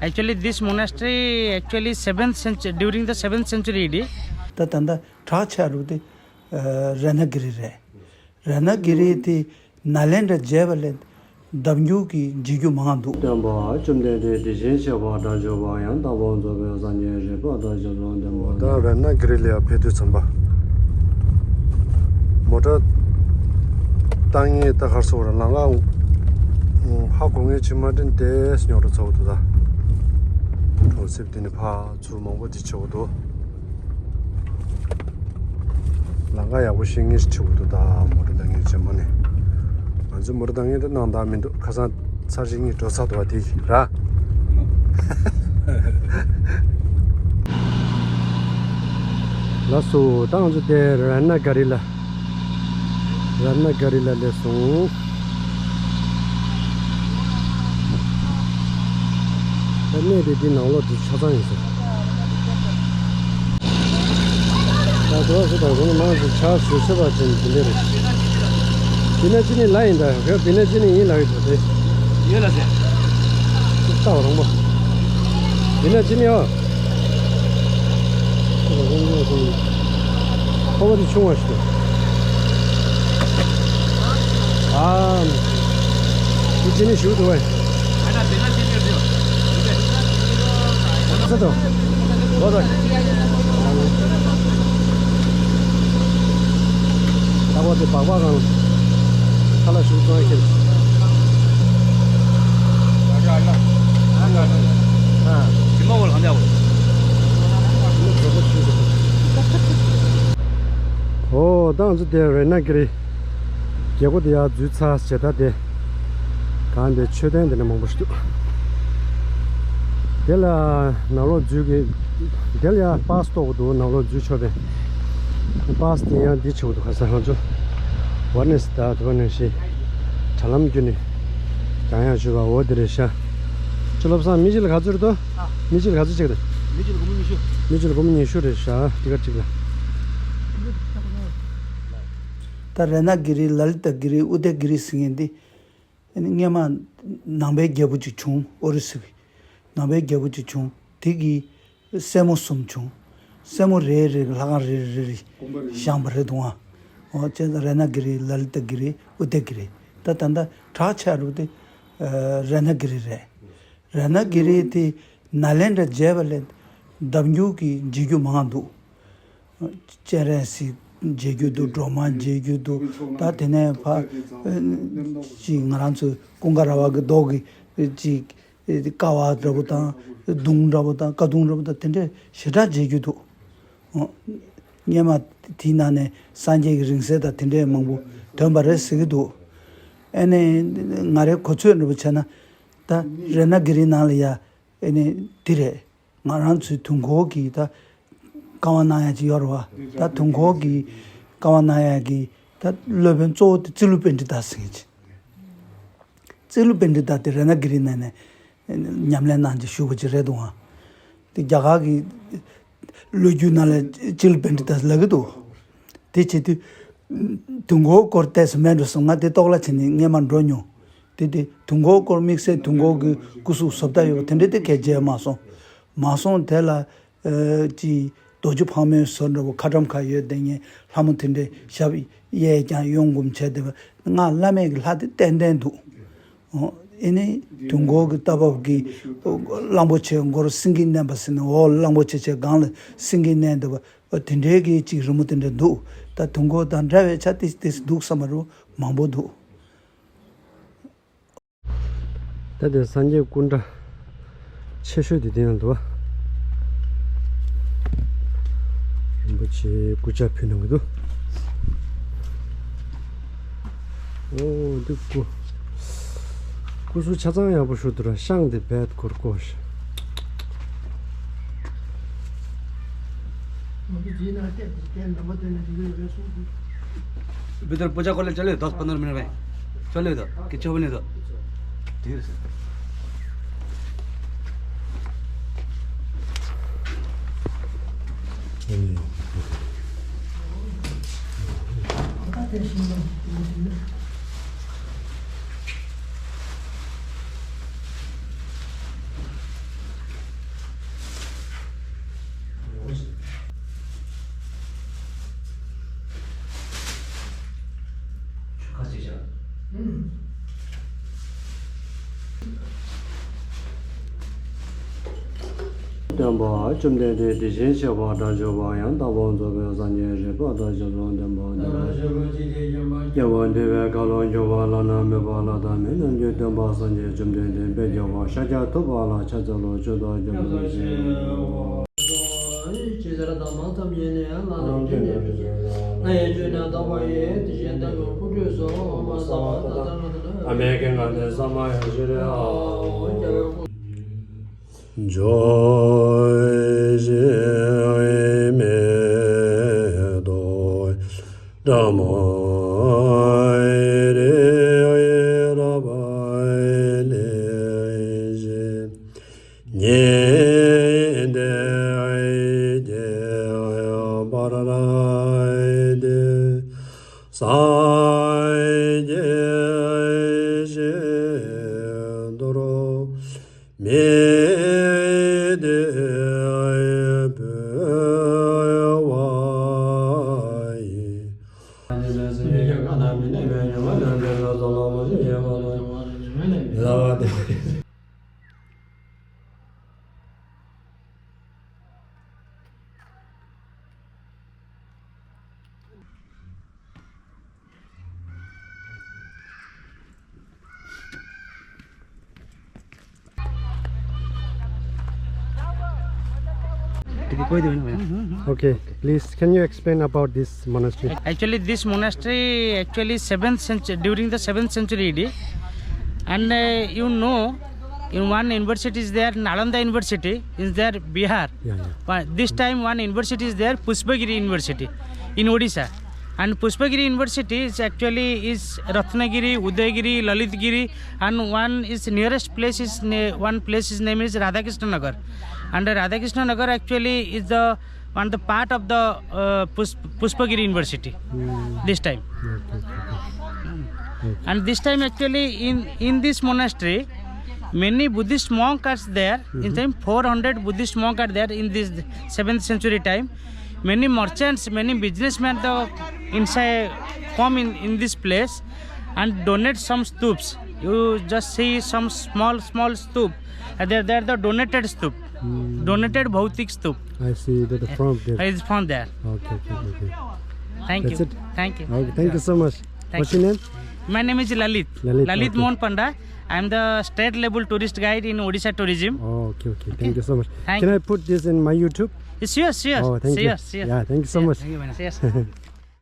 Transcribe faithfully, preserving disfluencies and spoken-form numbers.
Actually, this monastery actually seventh century, during the seventh century A D. ད་ད་ད་བྲག་ཆགས་རུ་དེ་རཏྣ་གི་རི་རེད། རཏྣ་གི་རི་དེ་ནཱ་ལེནྡྲ་མཇལ་བ་ལས་ལྡབ་འགྱུར་གྱི་མཇལ་རྒྱུ་མང་འདུག་སྟོན་པ་བཅོམ་ལྡན་འདས་དེ་བཞིན་གཤེགས་པ་དགྲ་བཅོམ་པ་ཡང་དག་པར་རྫོགས་པའི་སངས་རྒྱས་རིག་པ་དང་ཞིང་ཁམས་བདེ་བ། ད་རཏྣ་གི་རི་ལ་ཡང་ཕེབས་དུས་ཙམ་པ། མོ་ཊ་བཏང་ངེས་ད་གར་སོང་ར་ལམ་ཁ་ཧ་གོ་ངེས་ཅིག་མ་དྲན་ཏེ་སྙོག་འགྲོ་ཚ་བོ་འདུག་ད། གྲོང་གསེབ་དེ་ནི་ཕར་ཚུར་མང་པོ་དེ་ཆེ་བོ་འདུག་ལམ་ཁ་ཡག་པོ་ཤེས་ངེས་ཤིག་ཆེ་བོ་འདུག་ད་མོ་ཊ་བཏང་ངེས་ཅིག་མ་ནི། ང་ཚོའི་མོ་ཊ་བཏང་ངེས་ད་སྣང་དག་མི་འདུག་ཁ་སང་། ཚར་གཅིག་གཉིས་འགྲོ་ཚར་འདུག་བ་དེ་ར། ལགས་སོ། ད་ང་ཚོ་དེ་རཏྣ་ག་རི་ལ། རཏྣ་ག་རི་ལ་སླེབས་སོང་། ད་གནས་དེ་འདི་ནང་ལོགས་འདི་ཆ་ཚང་ཡིན་ཟེར། ད་དུ་བ་སུ་དང་ཁོང་མང་ཚོ་ཆ་བཟོས་ཚོད་པ་ཅན་འདི་འདྲ་རེད། དེ་ན་ཅི་ནི་ལ་ཡིན་ད་ཁོས་དེ་ན་ཅི་ནི་ཡིན་ལ་ཡོད་དོ་དེ། ཡོད་ལ་ཟེར། ལྟ་བ་རང་པོ། དེ་ན་ཅི་ནི་ཡོད། ཁོ་བ་དེ་ཆུང་བ་ཞིག་འདུག་ཨ། དེ་ཅི་ནི་ཞུ་འདུག་བས། ཚ་དང་། ལོ་དང་། ལྟ་བ་དེ་སྦག་སྦག་གང་། ཁ་ལག་ཞུ་གཙང་ཁྱེར། ཨ། ཨོ། ད་ང་ཚོ་དེ་རཏྣ་གི་རི། རྒྱལ་སྒོ་དེ་ཡར་འཛུལ་ཚར་བྱས་ད་དེ། གང་དེ་མཆོད་རྟེན་དེ་འདྲ་མང་པོ་ཞིག་འདུག་དེ་ལ་ནང་ལོགས་འཛུལ་གི། དེ་ལ་ཡང་པཱ་སི་གཏོང་གི་འདུག་ནང་ལོགས་འཛུལ་ཆོག་པས། པཱ་སི་དེ་ཡང་འདི་ཆེ་བོ་འདུག་ཁ་སང་ང་ཚོ་ཝར་ནེ་སི་དང་དེ་པ་ནང་བཞིན་དྲ་ལམ་བརྒྱུད་ནས་རྒྱག་ཡག་ཞུ་བ་འོ་དེ་རེད་ཤག་ཅི་ལབ་སང་མི་གཅིག་ལ་ག་ཚོད་རེད་དོ། མི་གཅིག་ལ་ག་ཚོད་ཅིག་རེད། མི་གཅིག་ལ་སྒོར་མོ་ཉི་ཤུ། མི་གཅིག་ལ་སྒོར་མོ་ཉི་ཤུ་རེད་ཤག་ཊི་ཀེ་ཊི་གཅིག་ལ། ད་རཏྣ་གི་རི་ལ་ལི་ཏ་གི་རི་ཨུ་དེ་གི་རི་ཟེར་མཁན་འདི། ཨ་ནི་སྔས་མ་ནང་པའི་རྒྱལ་པོ་ཅིག་བྱུང་ཨོ་རི་སི་གི། ནང་པའི་རྒྱལ་པོ་ཅིག་བྱུང་དེ་གི་སྲས་མོ་གསུམ་བྱུང་། སྲས་མོ་རེ་རེ་ལྷ་ཁང་རེ་རེ་རེ་བཞེངས་པ་རེད་འདུག་ཨ། ཨོ་བྱས་ཙང་རཏྣ་གི་རི་ལ་ལི་ཏ་གི་རི་ཨུ་དེ་གི་རི། ད་ད་ལྟ་བྲག་ཆགས་རུ་དེ་རཏྣ་གི་རི་རེད། རཏྣ་གི་རི་དེ་ནཱ་ལེནྡྲ་མཇལ་བ་ལས་ལྡབ་འགྱུར་གྱི་མཇལ་རྒྱུ་མང་འདུག་སྤྱན་རས་གཟིགས་མཇལ་རྒྱུ་འདུག་སྒྲོལ་མ་མཇལ་རྒྱུ་འདུག་ད་དེ་ནས་ཕ་ཅིག་ང་རང་ཚོའི་ཀུན་དགའ་ར་བ་གི་མདོག་གི་ཅིག་ཀ་བ་འདྲ་པོ་དང་གདུང་འདྲ་པོ་དང་ཀ་གདུང་འདྲ་པོ་དང་དེ་འདྲས་ཞེ་དྲག་མཇལ་རྒྱུ་འདུག་སྔས་མ་དེའི་ནང་ནས་སངས་རྒྱས་ཀྱི་རིང་བསྲེལ་དང་དེ་འདྲས་མང་པོ་ཐོན་པ་རེད་ཟེར་གྱི་འདུག་ཨ་ནི་ང་རའི་གོ་ཚོད་འདྲ་པོ་བྱས་ན་ད་རཏྣ་གི་རི་ནང་ལ་ཡ་ཨ་ནི་འདི་རེད། ང་རང་ཚོའི་དུས་འཁོར་གྱི་ད་བཀའ་དབང་གནང་ཡ་ཅིག་ཡོད་རེད་བ། ད་དུས་འཁོར་གྱི་བཀའ་དབང་གནང་ཡ་གི་ད་སློབ་དཔོན་གཙོ་བོ་དེ་ཙི་ལུ་པཎྜི་ཏ་ཟེར་མཁན་ཅིག་ཙི་ལུ་པཎྜི་ཏ་དེ་རཏྣ་གི་རི་ནང་ནས་ཉམས་ལེན་གནང་ཅིག་བཞུགས་པ་ཅིག་རེད་འདུག་ཨ། དེ་རྒྱ་གར་གྱི་ལོ་རྒྱུས་ནང་ལ་ཙི་ལུ་པཎྜི་ཏ་ལབ་ཀྱི་འདུག་དེ་བྱེད་དུས་དུས་འཁོར་སྐོར་ཏོག་ཙམ་མེད་འགྲོ་སོང་། ང་དེ་རྟོགས་སླ་བྱས་ནས་སྔས་མ་འགྲོ་མྱོང་། དེ་དེ་དུས་འཁོར་སྐོར་དམིགས་བསལ་དུས་འཁོར་གྱི་སྐུ་གཟུགས་བཟོ་ལྟ་ཡོད་པ་དེ་འདྲ་དེ་གས་མཇལ་མ་སོང་། མ་སོང་དེ་ལ། ཨ་ཅི། རྡོ་རྗེ་ཕག་མོའི་ཟུར་འདྲ་བོ་ཁ་ཊྭཱཾ་ཁ་ཡོད་དེ་ངས་ལྷ་མོ་དེ་འདྲའི་ཞབས་གཡས་བརྐྱངས་གཡོན་བསྐུམ་བྱས་བསྡད་པ། ང་བླ་མེད་ཀྱི་ལྷ་དེ་ཏན་ཏན་འདུག་ཨོ། ཨེ་ནི་དུས་འཁོར་གྱི་རྟ་བབས་ཀྱི་གླང་པོ་ཆེ་མགོར་སེང་གེ་མནན་པ་ཟེར་ནས་འོ་གླང་པོ་ཆེ་ཆེ་སྒང་ལ་སེང་གེ་མནན་བསྡད་པ་དེ་འདྲའི་གི་ཅིག་རི་མོ་དེ་འདྲ་འདུག་ད་དུས་འཁོར་དང་འདྲ་བའི་ཆ་ཏིས་ཏིས་འདུག་བསམ་པ་རུ་མང་པོ་འདུག་ད་དེ་སངས་རྒྱས་སྐུ་འདྲ་ཆེ་ཤོས་དེ་དེ་ཡང་འདུག་བ། རིན་པོ་ཆེ་སྐུ་ཕྱག་ཕུལ་གནང་གི་འདུག་ཨོ་འདི་སྐུ་སྐུ་གཟུགས་ཆ་ཚང་ཡག་པོ་ཞིག་འདུག་ར། ཤངས་དེ་རྦད་འཁོར་བསྐོར་ཞིག་བུ་དེར་पूजा कर ले, चले दस पन्द्रह मिनट में। चले तो, किच्छो भी नहीं तो। धीरे से। སྟོན་པ་བཅོམ་ལྡན་འདས་དེ་བཞིན་གཤེགས་པ་དགྲ་བཅོམ་པ་ཡང་དག་པར་རྫོགས་པའི་སངས་རྒྱས་རིག་པ་དང་ཞིང་གསུམ་ལྡན་པ་སྟོན་པ། སྐྱེ་བ་འདུལ་བའི་ཁ་ལོ་སྒྱུར་བ་བླ་ན་མེད་པ་ལྷ་དང་མི་རྣམས་ཀྱི་སྟོན་པ་སངས་རྒྱས་བཅོམ་ལྡན་འདས་དཔལ་རྒྱལ་བ་ཤཱཀྱ་ཐུབ་པ་ལ་ཕྱག་འཚལ་ལོ། མཆོད་དོ། སྐྱབས་སུ་མཆིའོ། ཇི་ལྟར་དམ་པ་ཐམས་ཅད་ནི། ལྷ་རྣམས་ཀྱི་ནི་སྤྱི་ལྷ་ཡི་ཆོས་ནི་དམ་པ་ཡིན། དེ་བཞིན་གདམས་ངག་པོ་ཏི་སོགས་སྨྲ་བྱ་བ་དང་། ཨ་མའི་སྐད་ངག་ནི་ས་མ་ཡ་ཤི་རེ་ཨ། ཇོ་ཞི་མེ་ཏོ་བྲ་མ་རེ་ར་བ་ལེ་ཞེ། ཉེ་དེ་ཨེ་ཏེ་ཨེ་པ་ར་ར་ཨེ་ཏེ་སངས་རྒྱས་ཤིན་ཏུ་ར་མེ་དེ་ཨེ་པེ་ཝ་ཡེ། Okay, please, can you explain about this monastery? Actually, this monastery, actually, seventh century, during the seventh century A D, and, uh, you know, in one university is there, Nalanda University is there, Bihar. Yeah, yeah. But this time, one university is there, Pushpagiri University in Odisha. And Pushpagiri University is actually is Ratnagiri, Udayagiri, Lalitgiri, and one is nearest place is na-, one place is name is Radhakrishna Nagar. And Radhakrishna Nagar actually is the one the part of the, uh, Push-, Pushpagiri University this time. Okay, okay, okay. And this time actually in, in this monastery, many Buddhist monks are there. In time, four hundred Buddhist monks are there in this seventh century time. Many merchants, many businessmen, the inside come in, in this place and donate some stups. You just see some small, small stup. Uh, they're, they're the donated stup. Donated Bhautik stup. I see that the front there. It's from there. Okay, okay, okay. Thank you. That's it? Thank you. Okay, thank you so much. Thank you. What's your name? My name is Lalit. Lalit, Lalit, okay. Mohan Panda. I am the state level tourist guide in Odisha tourism. Oh, okay, okay. Thank you so much. Thank you. Can I put this in my YouTube? Yes, sure, sure. Oh, thank you. Sure, sure. Yeah, thank you so much. Thank you very much. Yes.